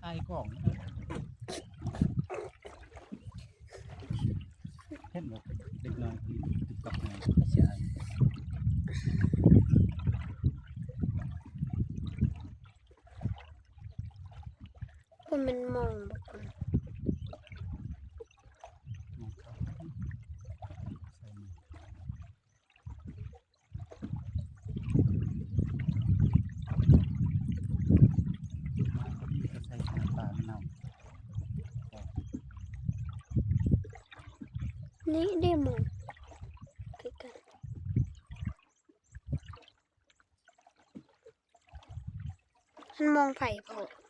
ອ້າຍກ້ອງ ເຫັນບໍ່ ເດັກນ້ອຍທີ່ຕິກຕ໋ອກນີ້ ເຂົາຊິອ້າຍ ບໍ່ແມ່ນມອງບໍ່ຄົນ ມອງເຂົາ ໃສ່ມື. ນີ້ເດ້ໝໍ ຄືກັນ ມັນມອງໃຜພໍ້?